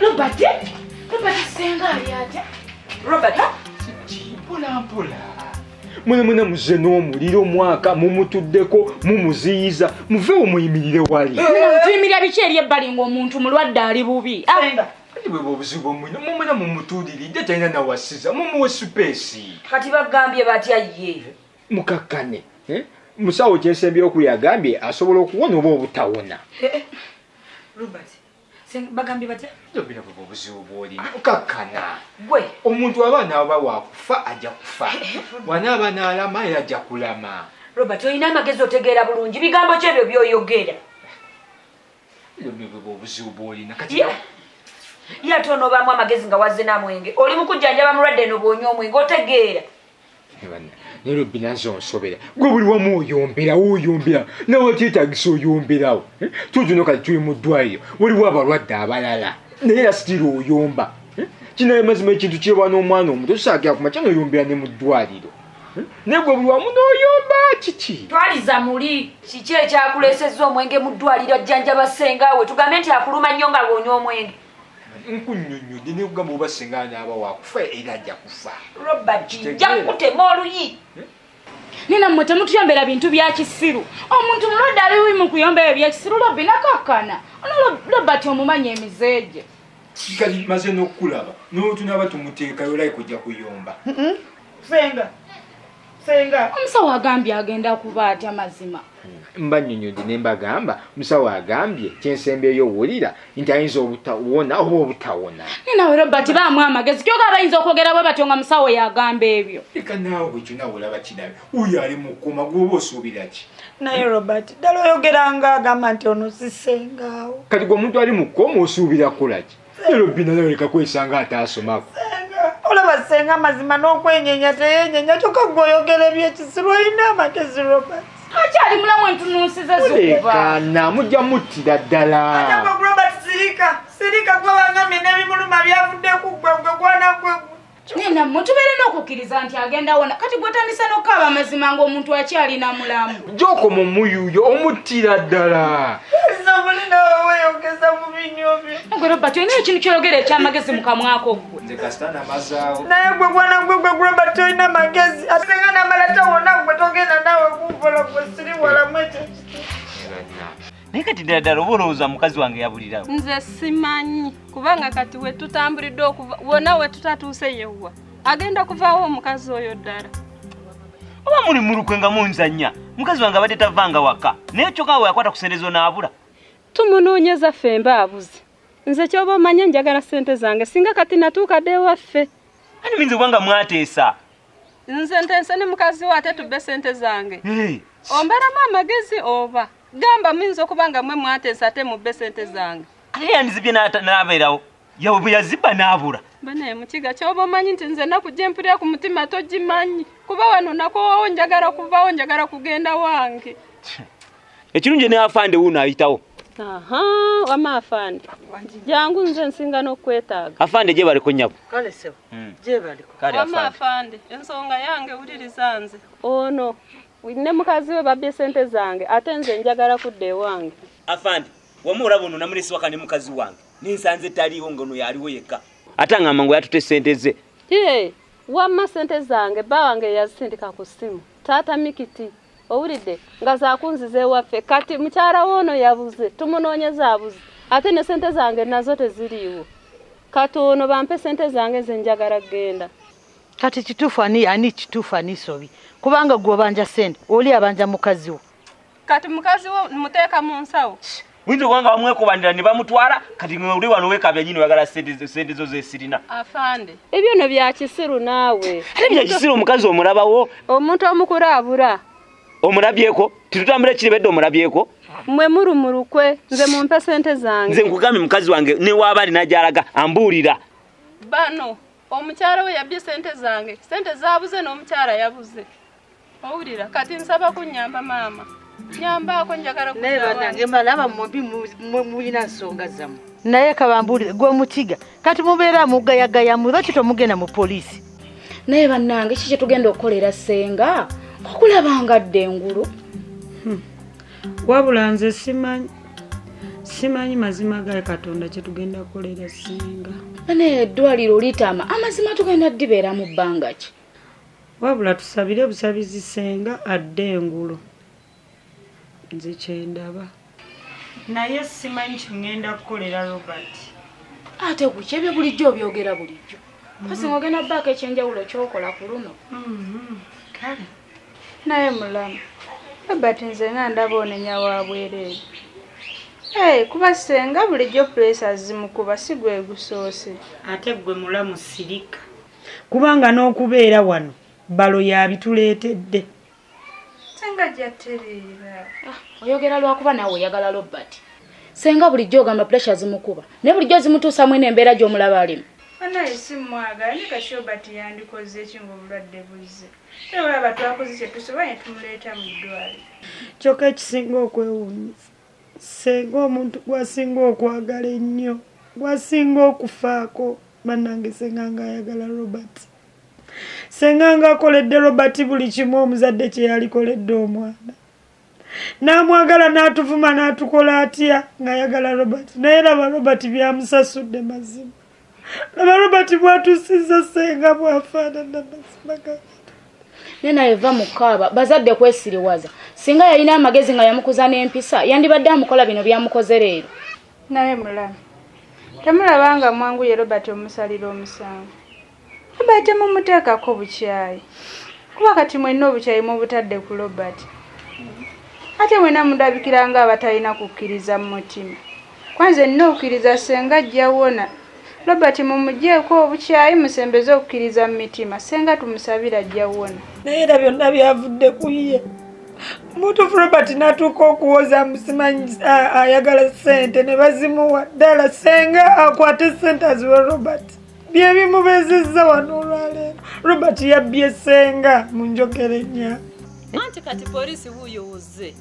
Robert, Robert senga ali atya? Robert, mpola mpola. Mwana mwana muze n'omuliro mwaka mumutuddeko mumuziyiza muveewo muyimirire wali. Tuyimirira biki eri ebbali ng'omuntu mulwadde ali bubi? Senga. Kati bwe obuzibu omwina mumwena mumutuuliridde talina nawasiza mumuwe supeesi. Kati bagambye batya ye? Mukakkane. Eh? Musawo kyensembyeyo ku yagambye asobola okuwona oba obutawona. Robert, senga bagambye batya? Jobira bwe obuzibu bw'olina okakkana. Gwe Omuntu aba anaaba wakufa ajja kufa, wanaaba n'alama era ajja kulama. Robert, olina amagezi otegeera bulungi bigambo ki ebyo by'oyogera? Jobira bwe obuzibu bw'olina kati Ye ate onoobaamu amagezi nga wazze namwenge. Oli mu kujjanjaba mulwadde eno bw'onywa omwenge otegeera. Naye Robbi nanze onsobera gwe buli wamu oyomberawo oyombera nawe kyetagisa oyomberawo. Tutuno kati tuli mu ddwaliro waliwo abalwadde abalala naye era sitira oyomba. Kinaye mazima ekintu kirwa n'omwana omuto tusaakira ku makya n'oyombera ne mu ddwaliro. Naye gwe buli wamu n'oyomba kiki? Twaliza muli. Kiki ekyakuleesezza omwenge mu ddwaliro ajjanjaba ssenga we? Tugambe nti akuluma nnyo nga bw'onywa omwenge. Nkunnyonnyodde ne kugamba oba ssenga anaaba wakufa era ajja kufa. Robert, nja kukutema oluyi. Nina mmwe temutuyombera bintu bya kisiru. Omuntu mulwadde ali bubi mu kuyomba ebyo bya kisiru. Robbi nakakkana. Ono Robert omumanyi emize gye. Kati maze n'okukulaba n'otunaaba tumuteekayo like ojja kuyomba. Senga. Senga. Omusawo agambye agenda kuba atya mazima? Mba nnyonnyodde ne mbagamba musawo agambye kyensembyeyo owulira nti ayinza obutawona oba obutawona. Ninawe Robert baamu amagezi kyokka abayinza okwogera bwe batyo nga musawo yagamba ebyo. Leka naawe ekyo naawe olaba kirabe oyo ali mu kkoma gw'oba osuubira ki? Naye Robert ddala oyogera nga agamba nti ono si ssengaawo. Kati gwe omuntu ali mu kkoma osuubira kukola ki? Robbi naye oleka kwesanga ataasomako. Senga, olaba ssenga amazima n'okwenyenya teyenyenya kyokka gwe oyogera ebyekisiru olina amagezi Robert. Akyali mulamu entununsi ze zikuba. Mulekaana mujja muttira ddala. Ate gwe Robert sirika, sirika gwe wangambye n'ebimuluma byavudde ku ggwe gwe gwana gwe. Nina mmwe tubeere n'okukkiriza nti agenda wona. Kati gwe otandise n'okukaaba amazima ng'omuntu akyalina mulamu. Gy'okoma omuyuuyo omuttira ddala. Nze muli naawe weeyogeza mu binyo byo. Gwe Robert olina ekintu ky'oyogera eky'amagezi mu kamwako ggwe. Nze kasita namazaawo. Naye gwe gwana gwe gwe Robert tolina magezi. Ate nga namala tawona gwe togenda naawe kunkola gwe siri walamu ekyo ekiti. Naye kati ddala ddala oba olowooza mukazi wange yabulirawo? Nze simanyi kubanga kati we tutambulidde okuva wonna we tutatuuse yewwa agenda kuvaawo omukazi oyo ddala. Oba muli mulukwe nga munzannya, mukazi wange abadde tavanga waka naye kyokka we yakwata ku ssente zo n'abula. Tumunoonyeza ffe mbaabuzi. Nze ky'oba omanye njagala ssente zange singa kati natuuka dda ewaffe. Ani muyinza okuba nga mwateesa? Nze nteese ne mukazi we ate tubbe ssente zange. Ombalamu amagezi oba? Gamba muyinza okuba nga mmwe mwateesa ate mubbe ssente zange. Ate yandizibye n'abeerawo. Yawe bwe yazibba n'abula. Banaye mukiga ky'oba omanyi nti nze ennaku gye mpulira ku mutima togimanyi. Kuba wano nakoowawo njagala kuvaawo njagala kugenda wange. Ekirungi ne afande wuuno ayitawo. Aha, wamma afande. Jangu nze nsinga n'okwetaaga. Afande gye baliko nnyabo. Kale ssebo, gye baliko. Kale Wamma afande. afande, ensonga yange wuliriza nze. Ono ne mukazi we babbye ssente zange ate nze njagala kudda ewange. Afande, wamma olaba ono namulesi waka ne mukazi wange. Ninsanze taliiwo ng'ono yaliwo yekka. Ate angamba ngo yatutte ssente ze. Ye, wamma ssente zange bba wange yazisindika ku ssimu. Taata Mikiti, owulidde nga zaakunziza ewaffe. Kati mukyala we ono yabuze, tumunoonyeza abuze. Ate ne ssente zange nazo teziriiwo. Kati ono bampe ssente zange nze njagala kugenda. Kati kituufu ani, ani kituufu ani sobi? Kubanga gwe obanja ssente, oli abanja mukazi wo. Kati mukazi wo muteeka mu nsawo. Muyinza okuba nga bamwekobandira ne bamutwala, kati nga oli wano weekabya nnyini oyagala ssente zo zesirina. Afande, ebyo nno bya kisiru naawe. Ate bya kisiru omukazi omulabawo? Omuntu omukulu abula. Omulabyeko? Titutambula kiribedde omulabyeko? Mmwe mulumulukwe, nze mumpe ssente zange. Nze nkugambye mukazi wange ne waaba alina gy'alaga ambuulira. Bano, omukyala we yabbye ssente zange, ssente zaabuze n'omukyala yabuze. Owulira, kati nsaba kunnyamba maama. Nyambaako njagala Naye kudda bannange wange. mbalaba mwembi mulina nsonga zammwe. Naye kabambuulire gwe mukiga kati mubeera mugayagaya mu lwaki temugenda mu poliisi? Naye bannange ki kye tugenda okukolera ssenga okulaba nga adda engulu? Wabula nze simanyi. Simanyi mazima ga Katonda kye tugenda kukolera singa. Naye eddwaliro litama amazima tugenda ddibeera mu bbanga ki? Wabula tusabire busabizi senga adde engulu. Nze kyendaba. Naye simanyi kye ŋŋenda kukolera Robert. Ate ku kyebyo bulijjo obyogera bulijjo. Mpozzi ng'ogenda bbaako ekyenjawulo ky'okola ku luno. Kale. Naye mulamu, Robert nze nga ndaba onenya wa bwereere. Kuba senga bulijjo puleesa zimukuba si gwe gusoose. Ate gwe mulamu sirika. Kubanga n'okubeera wano balo yabituleetedde. Senga ajja tereera. Oyogera lwakuba naawe oyagala Robert. Senga bulijjo ogamba puleesa zimukuba naye bulijjo zimutuusa mwene embeera gy'omulaba alimu. Banaye si mwagala naye kati Robert yandikoze ki ng'obulwadde buzze. Era olaba twakoze kye tusobola ne tumuleeta mu ddwaliro. Kyokka ekisinga okwewuunyisa senga omuntu gw'asinga okwagala ennyo gw'asinga okufaako bannange senga ng'ayagala Robert. Senga ng'akoledde Robert buli kimu omuzadde kye yalikoledde omwana. N'amwagala n'atuvuma n'atukola atya ng'ayagala Robert. Naye laba Robert byamusasudde mazima. Laba Robert bw'atuusizza senga bw'afaanana mazima ga Naye naye va mu kkaaba bazadde kwesiriwaza. Singa yalina amagezi nga yamukuza n'empisa yandibadde amukola bino by'amukoze leero. Naye mulamu, temulaba nga mwanguye Robert omusalira omusango. Robert temumuteekako bukyayi. Kuba kati mwenna obukyayi mubutadde ku Robert. Ate mwenna mundabikira nga abatalina kukkiriza mu mutima. Kwanza nina okukkiriza senga ajja wona. Robert mumuggyeeko obukyayi musembeze okukkiriza mu mitima. Senga tumusabire ajja wona. Naye era byonna byavudde ku ye. Mutuufu Robert n'atuuka okuwoza musimanyi ayagala ssente ne bazimuwa. Ddala senga akwate ssente aziwe Robert. Bye bimubeezezza wano olwaleero. Robert yabbye senga mu njogera ennya. Anti kati poliisi wuuyo wuzze.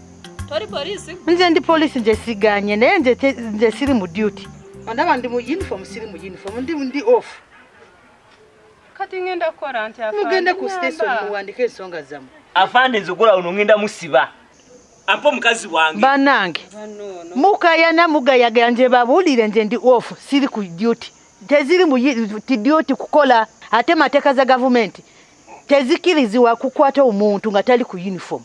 Toli poliisi? Nze ndi poliisi nze siganye naye nze siri mu duty. Ondaba ndi mu uniform siri mu uniform ndi off. Kati ngenda kukola nti afande Mugende ku station nnyamba. muwandike ensonga zammwe. Afande nze okola ono ngenda musiba. Ampa omukazi wange. Bannange mukayana mugayagaya nze babuulire nze ndi off siri ku duty. Teziri mu duty kukola ate mateeka za gavumenti tezikkirizibwa kukwata omuntu nga tali ku uniform.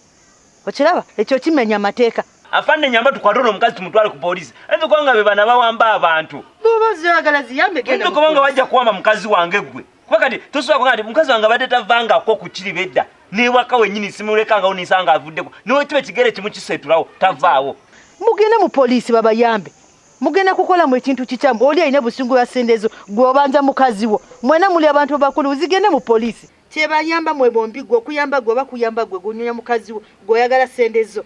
Okiraba ekyo kimenya amateeka. Afande nyamba tukwate ono omukazi tumutwale ku poliisi. Ayinza okuba nga be bano abawamba abantu. Bw'oba ozaagala ziyambe genda Ayinza mu okuba nga poliisi. bajja kuwamba mukazi wange ggwe. Kuba kati tosobola kuba nti mukazi wange abadde tavangako ku kiriba edda. N'ewaka wennyini simulekangawo nensanga avuddeko. N'ekiba ekigere kimu kiseetulawo tavaawo. Mugende mu poliisi babayambe. Mugenda kukolamu ekintu kikyamu oli alina busungu bwa ssente ezo gw'obanja mukazi wo. Mwenna muli abantu bakulu zigende mu poliisi. Kyebayamba mwe bombi gwe okuyamba gwe oba kuyamba gwe gw'onyonya mukazi wo gw'oyagala ssente zo.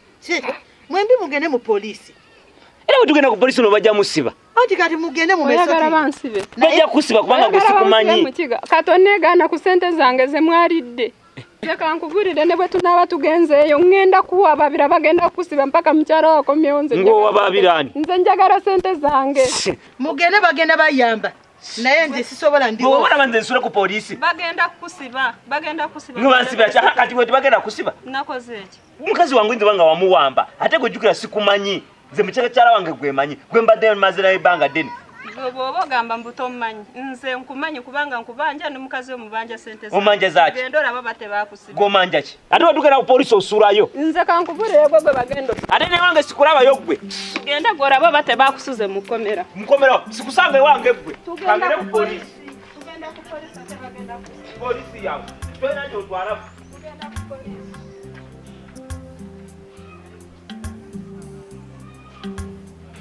Mwembi mugende mu poliisi. Era bwe tugenda ku poliisi ono bajja musiba. Anti kati mugende mu Oyagala bansibe. Bajja kusiba kubanga gwe Oyagala bansibe sikumanyi. Mukiga. Kati onneegaana ku ssente zange ze mwalidde. Leka nkubulire ne bwe tunaaba tugenzeeyo ŋŋenda kuwababira bagenda kukusiba mpaka mukyala wo akomyewo nze Ng'owababira ani? Nze njagala ssente zange. Mugende bagenda bayamba. Naye nze sisobola ndi Bwe olaba nze nsule ku poliisi. Bagenda kukusiba, bagenda kukusiba. Nga bansibira ki? Kati bwe tebagenda kusiba. Nakoze eki? Mukazi wange nze banga wamuwamba. Ate gwe jjukira sikumanyi. Nze mukyala wange gwe manyi. Gwe mbadde maze naye ebbanga ddene. Gwe bw'oba ogamba mbu tommanyi, nze nkumanyi kubanga nkubanja ne mukazi wo mubanja ssente zange. Omanja zaaki? Genda olaba batebakusiba. Gw'omanja ki? Ate bwe tugenda ku poliisi osulayo. Nze kankubulire gwe gwe bagenda Ate ne wange sikulabayo ggwe. Genda gwe olaba batebakusuze mu kkomera. Mukomera sikusanga ewange ggwe. Tugenda Kangere ku ku poliisi. Tugenda ku poliisi ate bagenda kukusiba. Poliisi yawe. Tolina gy'otwala. Tugenda ku poliisi.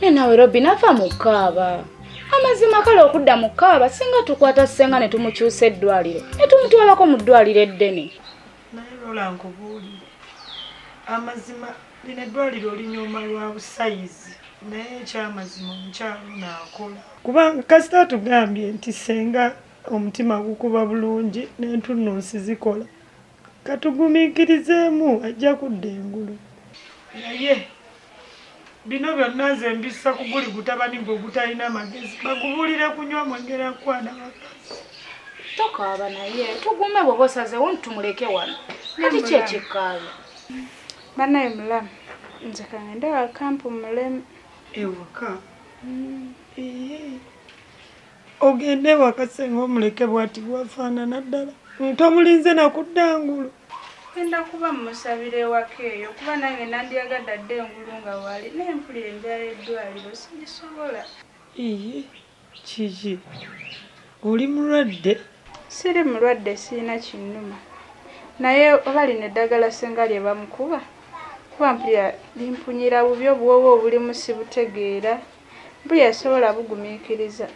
Naye naawe Robin ava mu kkaaba. Amazima kale okudda mu kkaaba singa tukwata ssenga ne tumukyusa eddwaliro ne tumutwalako mu ddwaliro eddene. Naye Lola nkubuulire amazima lino eddwaliro linyooma lwa busayizi naye ekyamazima omukyalo ono akola. Kubanga kasita atugambye nti senga omutima gukuba bulungi n'entunnunsi zikola. Katugumiikirizeemu ajja kudda engulu. Naye bino byonna nze mbissa ku guli gutabani gwe ogutalina magezi bagubuulire kunywa mwenge na kukwana bakazi. Tokaaba naye tugume bw'oba osazeewo nti tumuleke wano. Kati ki ekikaaba? Bannaye mulamu, nze kangende waka mpumulemu. Ewaka? Ogende ewaka senga omuleke bw'ati bw'afaanana ddala. Tomulinze nakudda ngulu. Ngenda kuba mmusabira ewaka eyo kuba nange nandyagadde adde engulu nga wali naye mpulira embeera y'eddwaliro sigisobola. Iye, kiki? Oli mulwadde? Siri mulwadde, sirina kinnuma. Naye oba lino eddagala ssenga lye bamukuba kuba mpulira limpunyira bubi, obuwoowo obulimu sibutegeera. Mpulira sobola bugumiikiriza.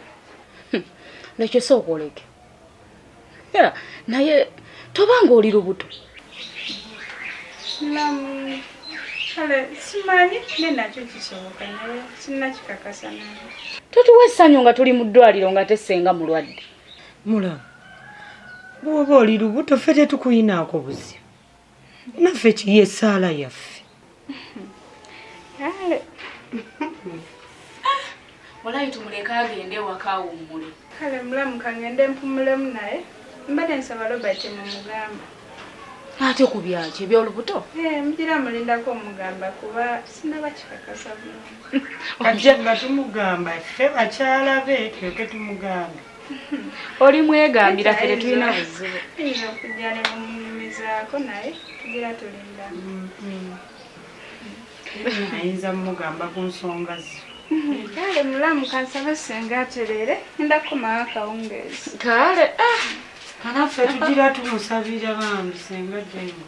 Lekyo sooka oleke. Naye tobanga oli lubuto. Mulamu, kale simanyi ne nakyo kisoboka naye sinnakikakasa nange. Totuwa essanyu nga tuli mu ddwaliro nga tessenga mulwadde. Mulamu, bw'oba oli lubuto ffe tetukuyinaako buzibu. Naffe kiye essaala yaffe. Kale. Walayi tumuleke agende ewaka awummule. Kale mulamu kangende mpumulemu naye mbadde nsaba Robert mumugamba. Ate ku byaki eby'olubuto? Mugira mulindako omugamba kuba sinnaba kikakasa bulungi. Kati nga tumugamba ffe bakyala be tuleke tumugambe. Oli mwegambira ffe tetulina buzibu. Tuyinza okujja ne mumunyumizaako naye tugira tulinda. Ayinza mugamba ku nsonga zo. Kale mulamu kansabe ssenga atereere ngenda kukomawo akawungeezi. Kale Naffe tugira tumusabira bambi ssenga ddengo.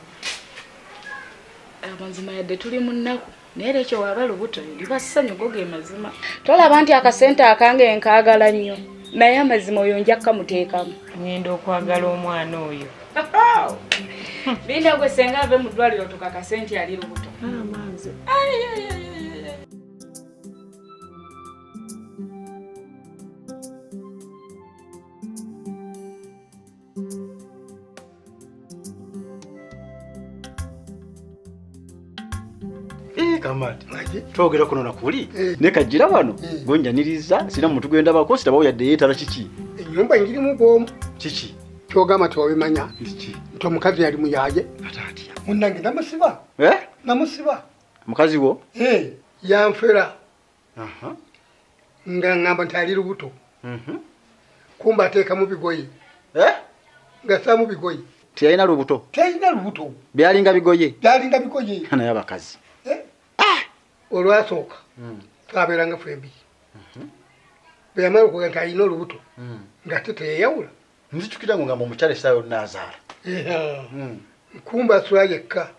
Amazima yadde tuli mu nnaku naye era ekyo waaba lubuto liba ssanyu go ge mazima. Tolaba nti akasente akange nkaagala nnyo naye amazima oyo nja kukamuteekamu. Ngenda okwagala omwana oyo. Linda gwe ssenga ave mu ddwaliro tukakase nti ali lubuto. Amanze. Kamati twogera kuno nakuli ne kajira wano gonjaniriza sina muntu gwenda bako sitabawo yadde yeetala kiki ennyumba ngirimu bwomu kiki kyogamba tewabimanya kiki nti omukazi yali muyaye ate atya munnange namusiba namusiba mukazi wo yanfera nga ngamba nti ali lubuto kumba ateekamu bigoye nga saamu bigoye teyalina lubuto teyalina lubuto byalinga bigoye byalinga bigoye naye abakazi olwasooka twabeeranga ffembi bwe yamala okuga nti alina olubuto ng'ate teyeyawula. Nzijukira ngo ngamba omukyala essaawa yonna azaala. Nkumba asula yekka.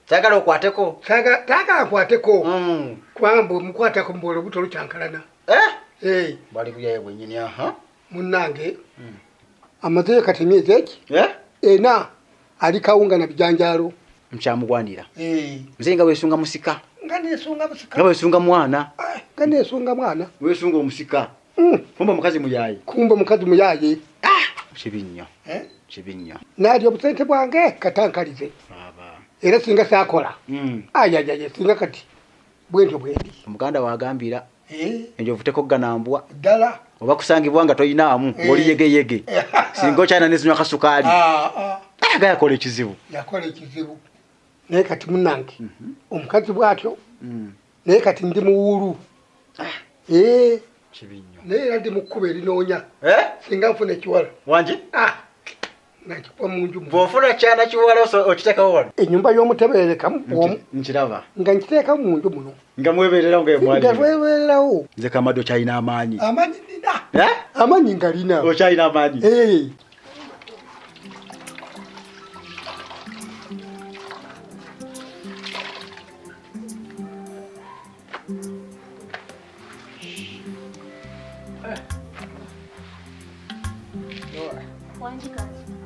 Saagala okwateko. Saagala nkwateko kubanga bwemukwatako mbu olubuto lukyankalana. Bwali buyaye bwennyini Munnange amazeeyo kati emyezi egi ena ali kawunga na bijanjaalo. Nkyamugwanira. Nze nga weesunga musika. Nga neesunga musika. Nga weesunga mwana. Nga neesunga mwana. Weesunga omusika. Kumba mukazi muyaye. Kumba mukazi muyaye. Kibi nnyo. Kibi nnyo. Naalya obusente bwange katankalize. Era singa saakola. Ayayaye singa kati bwentyo bwendi. Omuganda wagambira. Enjovu tekogganambwa. Ddala. Oba kusangibwa nga toyinaamu ng'oli yegeyege. Singa okyalina nezinywa kasukaali. Aga yakola ekizibu. Yakola ekizibu. Naye kati munnange omukazi bw'atyo naye kati ndi muwuulu. Kibi nnyo. Naye era ndi mu kkubo erinoonya. Singa nfuna ekiwala. Wangi? Nga nkikuba mu nju. Bw'ofuna kyana kiwala okiteekawo wano? Ennyumba y'omutebeerekamu omu. Nkiraba. Nga nkiteekamu mu nju muno. Nga mwebeererawo nga Nga mwebeererawo. Nze Kamadi okyalina amaanyi. Amaanyi nina. Amaanyi ngalina. Okyalina amaanyi.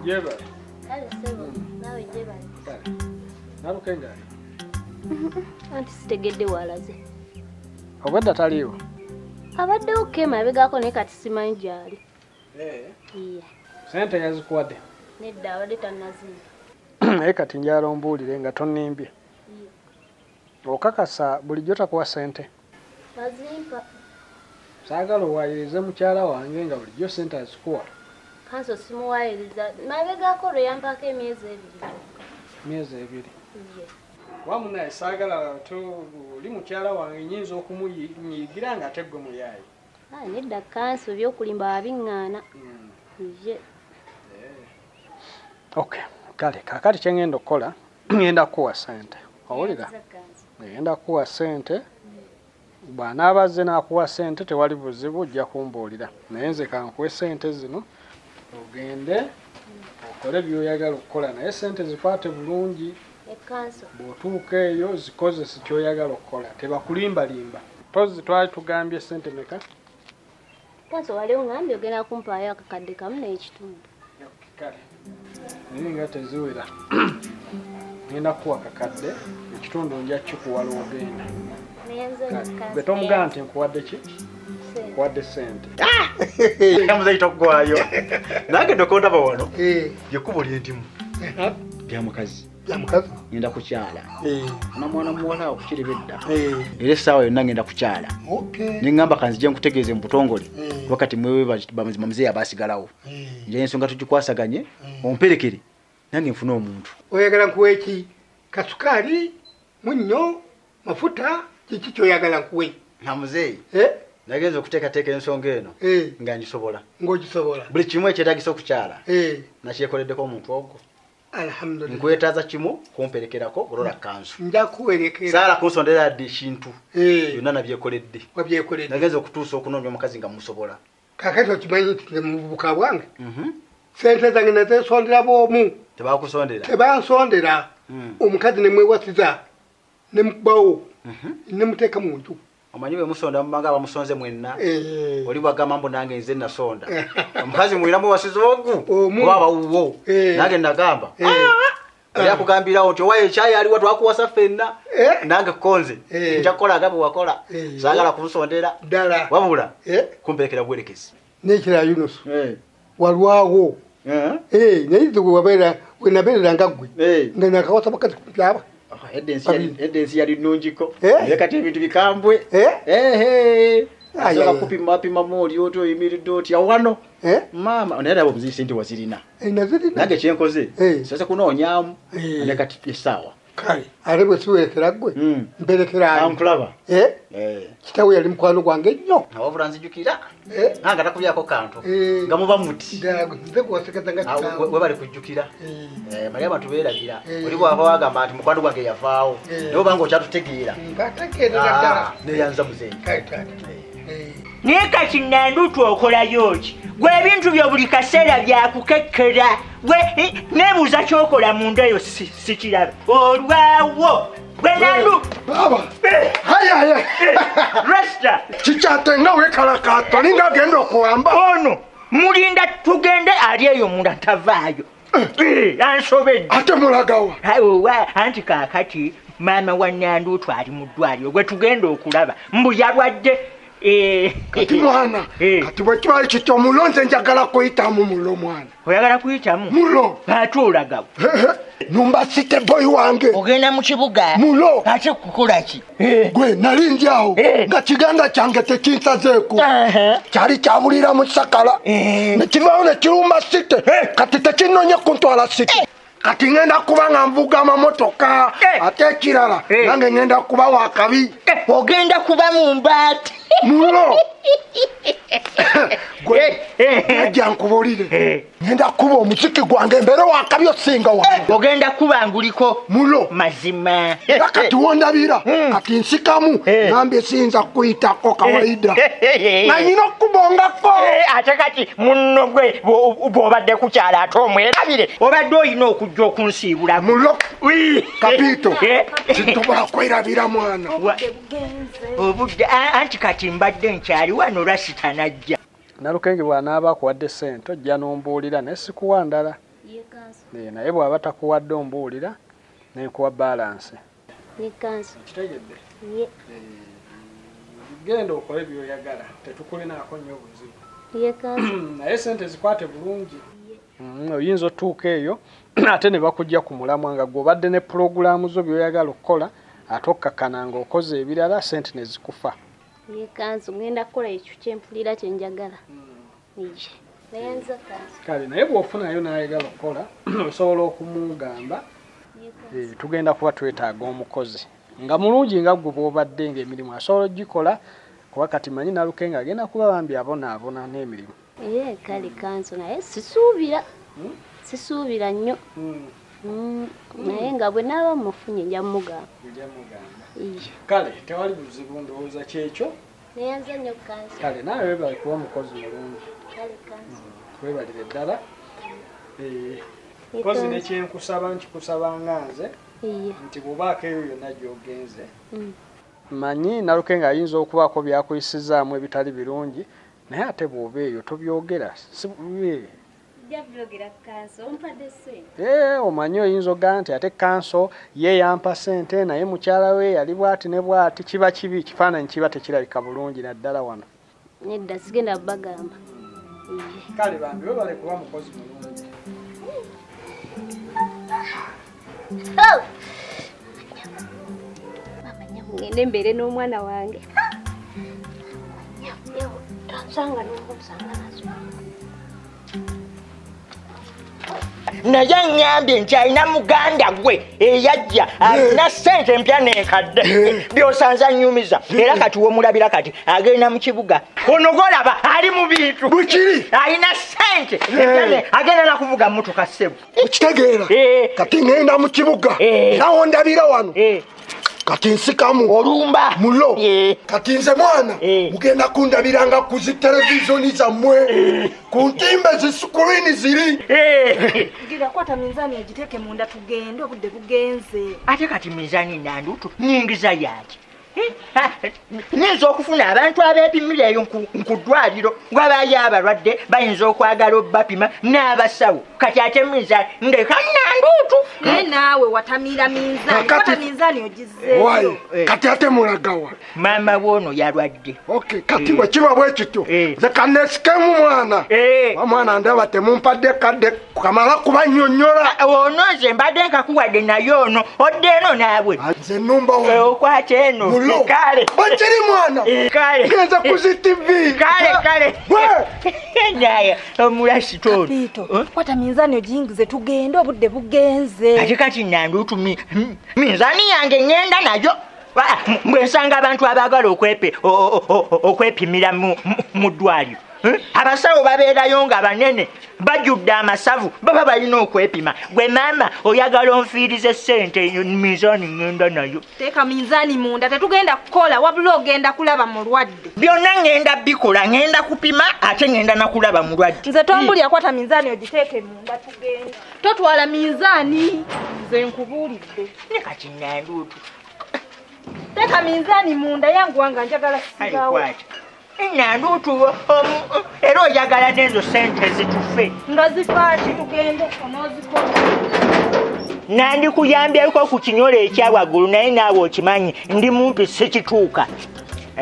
Jeba. Kale ssebo, naawe jebale. Nalukenga. Anti sitegedde walaze. Obwedda taliiwo? Abaddewo ko emabegako naye kati simanyi gy'ali. Iya. Ssente yazikuwadde? Nedda abadde tannazimpa. Naye kati njagala ombuulire nga tonnimbye. Okakasa bulijjo takuwa ssente? Azimpa. Saagala owaayirize mukyala wange nga bulijjo ssente azikuwa. Kanso simuwaayiriza. Mabegako lwe yampaako emyezi ebiri gyokka. Myezi ebiri? Ye. Wamu naye saagala oli mukyala wange nnyinza okumunyiigira nga ate ggwe muyaaye. Nedda kanso ebyokulimba wabiŋŋaana. Ye. Okay, kale kaakati kye ŋŋenda okukola ŋŋenda kukuwa ssente. Owulira? Ŋŋenda kukuwa ssente. Bw'anaaba azze n'akuwa ssente tewali buzibu ojja kumbuulira. Naye nze kankuwe ssente zino ogende okole by'oyagala okukola naye ssente zikwate bulungi. Bw'otuuka eyo zikozese ky'oyagala okukola tebakulimbalimba. Mpozzi twali tugambye ssente meka? Kanso wali oŋŋambye ogenda kumpaayo akakadde kamu n'ekitundu. Kale naye nga teziwera ngenda kukuwa kakadde ekitundu nja kikuwa lw'ogenda. Gwe tomugamba nti nkuwadde ki? Nkuwadde ssente. Muzeeyi toggwaayo. Nange ndokondaba wano lyekkubo lye ndimu lya mukazi. Ngenda kukyala. Ana mwana muwala okukireba edda. Era essaawa yonna ngenda kukyala. Ne ŋŋamba kanzije nkutegeeze mu butongole kuba kati mwewe bamuzeeyi abaasigalawo. Nja ensonga tugikwasaganye omperekere nange nfune omuntu. Oyagala nkuwe ki? Kasukaali, munnyo, mafuta, kiki ky'oyagala nkuwe? Na muzeeyi nagenza okuteekateeka ensonga eno nga ngisobola. Ng'ogisobola. Buli kimu ekyetaagisa okukyala nakyekoleddeko omuntu ogwo. Alhamdulillah. Nkwetaaza kimu kumperekerako golola kanzu. Nja kuwerekera. Saala kunsondera yadde ekintu. Byonna nabyekoledde. Wabyekoledde. Nagenza okutuusa okunoonya omukazi nga musobola. Kaakati okimanyi nti nze mu buvubuka bwange sente zange nazesondera bw'omu. Tebakusondera? Tebansondera. Omukazi ne mwewasiza ne mukubawo ne muteeka mu nju. Omanyi bwe musonda mubanga abamusonze mwenna. Oli bwagamba mbu nange nze nasonda. Omukazi mwina muwasiza ogu oba abawuwo. Nange nagamba. Oli akugambirawo nti owaye ekyayi aliwa twakuwasa ffenna. Nange konze nja kukola nga bwe wakola. Saagala kunsondera. Ddala. Wabula kumperekera bwerekezi. N'ekirala Yunusu. Walwawo. Naye nze we nabeerera nga ggwe. Nga nakawasa bakazi kumpi aba. Edda ensi yali nnungiko naye kati ebintu bikambwe. Asobola kupimapimamu oli oti oyimiridde otya wano maama naye laba omuziyi sente wazirina. Nange kyenkoze soose kunoonyaamu naye kati essaawa. Kale ate bwe siwerekera ggwe mperekera ani? Nkulaba. Kitawe yali mukwano gwange nnyo. Wabula nzijukira nange takubyako kantu nga muba muti. Nze gwasekeza nga kitaawe. Webale kujjukira. Mali abantu beerabira. Oli bw'ava wagamba nti mukwano gwange yavaawo naye obanga okyatutegeera. Nkategeerera ddala. Neyanza muzeeyi. Kale taata. Naye kati Nandutu okolayo ki? Gwe ebintu byo buli kaseera byakukekkera. Gwe neebuuza ky'okola munda eyo sikiraba. Olwawo. Gwe Nandu. Baba. Haya haya. Rasta. Kikyate nga weekalakaata olinga agenda okuwamba. Ono mulinda tugende ali eyo munda tavaayo. Ansobedde. Ate mulagawa. Anti kaakati maama wa Nandutu ali mu ddwaliro gwe tugenda okulaba mbu yalwadde. Kati mwana, kati bwe kiba kityo omulo nze njagala kuyitamu mulo mwana. Oyagala kuyitamu? Mulo. Ate olagawa? Numba city boy wange. Ogenda mu kibuga? Mulo. Ate kukola ki? Gwe nali ndi awo nga kiganda kyange tekinsazeeko. Kyali kyabulira mu sakala. Ne kivaawo ne kirumba city. Kati tekinnoonye kuntwala city. Kati ngenda kuba nga nvuga amamotoka ate ekirala nange ngenda kuba wakabi. Ogenda kuba mu mbaati. Mulo. Gwe najja nkubuulire. Ngenda kuba omuziki gwange mbeere wakabi osinga wano. Ogenda kuba nguliko. Mulo. Mazima. Era kati wondabira kati nsikamu ngambye siyinza kuyitako kawaida. Nga nyina okubongako. Ate kati munno gwe bw'obadde ku kyalo ate omwerabire obadde olina okujja okunsiibula. Mulo. Kapito. Sitobola kwerabira mwana. Obudde anti kati mbadde nkyali wano Rasita najja. Nalukenge bw'anaaba akuwadde ssente ojja n'ombuulira naye sikuwa ndala. Naye bw'aba takuwadde ombuulira ne nkuwa balansi. Kitegedde? Genda okole by'oyagala tetukulinaako nnyo buzibu. Naye ssente zikwate bulungi. Oyinza otuuka eyo ate ne bakujja ku mulamwa nga gw'obadde ne pulogulaamu zo by'oyagala okukola ate okkakkana ng'okoze ebirala ssente ne zikufa. Ye kanzu ngenda kukola ekyo kye mpulira kye njagala. Naye nze kanzu. Kale naye bw'ofunayo n'ayagala okukola osobola okumugamba Tugenda kuba twetaaga omukozi nga mulungi nga ggwe bw'obadde ng'emirimu asobola ogikola kuba kati manyi Nalukenge agenda kuba bambi abonaabona n'emirimu. Ee kale kanso naye sisuubira sisuubira nnyo. Naye nga bwe naaba mufunye nja mugamba. Kale tewali buzibu ndowooza kyekyo. Neyanza nnyo kanso. Kale naawe weebale kuba omukozi mulungi. Kale kanso. Weebalire ddala. Kozi ne kyenkusaba nkikusaba nga nze nti bw'obaako eyo yonna gy'ogenze manyi Nalukenge ayinza okubaako byakuyisizaamu ebitali birungi naye ate bw'oba eyo tobyogera. Omanyi oyinza ogamba nti ate kanso ye yampa ssente naye mukyala we yali bw'ati ne bw'ati kiba kibi kifaananyi kiba tekirabika bulungi naddala wano. Nedda sigenda bagamba. Kale bambi webale kuba mukozi mulungi. Mama ngende mbeere n'omwana wange. Tansanga n'omusanga nazo. Naye ngambye nti alina muganda gwe eyajja alina ssente empya n'enkadde by'osanze annyumiza era kati w'omulabira kati agenda mu kibuga ono gw'olaba ali mu bintu bukiri alina ssente empya agenda nakuvuga mmotoka ssebo. Okitegeera kati ngenda mu kibuga era wondabira wano kati nsikamu olumba mulo kati nze mwana mugenda kundabiranga ku zi televizoni zammwe ku ntimbe zi sukulini ziri. Gira kwata minzaani ogiteeke munda tugende obudde bugenze. Ate kati minzaani Nandutu nyingiza yaki? Nyinza okufuna abantu abeepimira eyo ku ddwaliro wabayo abalwadde bayinza okwagala obbapima n'abasawo kati ate minzaani ndeka Nandutu. Naye naawe watamiira minzaani kwata minzaani ogizzeeyo. Kati ate mulagawa? Maama w'ono yalwadde. Kati bwe kiba bwe kityo nze kanneesikemu mwana. Mwana ndaba temumpadde kadde kamala kubannyonnyola. Ono nze mbadde nkakuwadde naye ono odde eno naawe. Nze nnumba wano. Okwata eno. Kale. Bakiri mwana. Kale. Ngenze ku zi TV. Kale kale. Naye omulasi tono. Kapiito kwata minzaani ogiyingize tugende obudde bugenze. Ate kati Nandutu minzaani yange ngenda nayo. Bwe nsanga abantu abaagala okwepimira mu ddwaliro abasawo babeerayo nga banene bajjudde amasavu baba balina okwepima. Gwe maama oyagala onfiirize ssente minzaani ngenda nayo. Teeka minzaani munda tetugenda kukola wabula ogenda kulaba mulwadde. Byonna ngenda bikola ngenda kupima ate ngenda nakulaba mulwadde. Nze tombulya kwata minzaani ogiteeke munda tugende. Totwala minzaani nze nkubuulidde. Ne kati Nandutu. Teeka minzaani munda yangu wanga njagala sigawo. Nandutu era oyagala n'ezo ssente zitufe. Nga zifaaki tugende onoozikola. Nandikuyambyeko ku kinyolo ekya waggulu naye naawe okimanyi ndi mumpi sikituuka.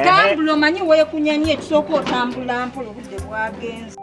Tambula omanyi weekunyanye ekisooka otambula mpola obudde bwagenze.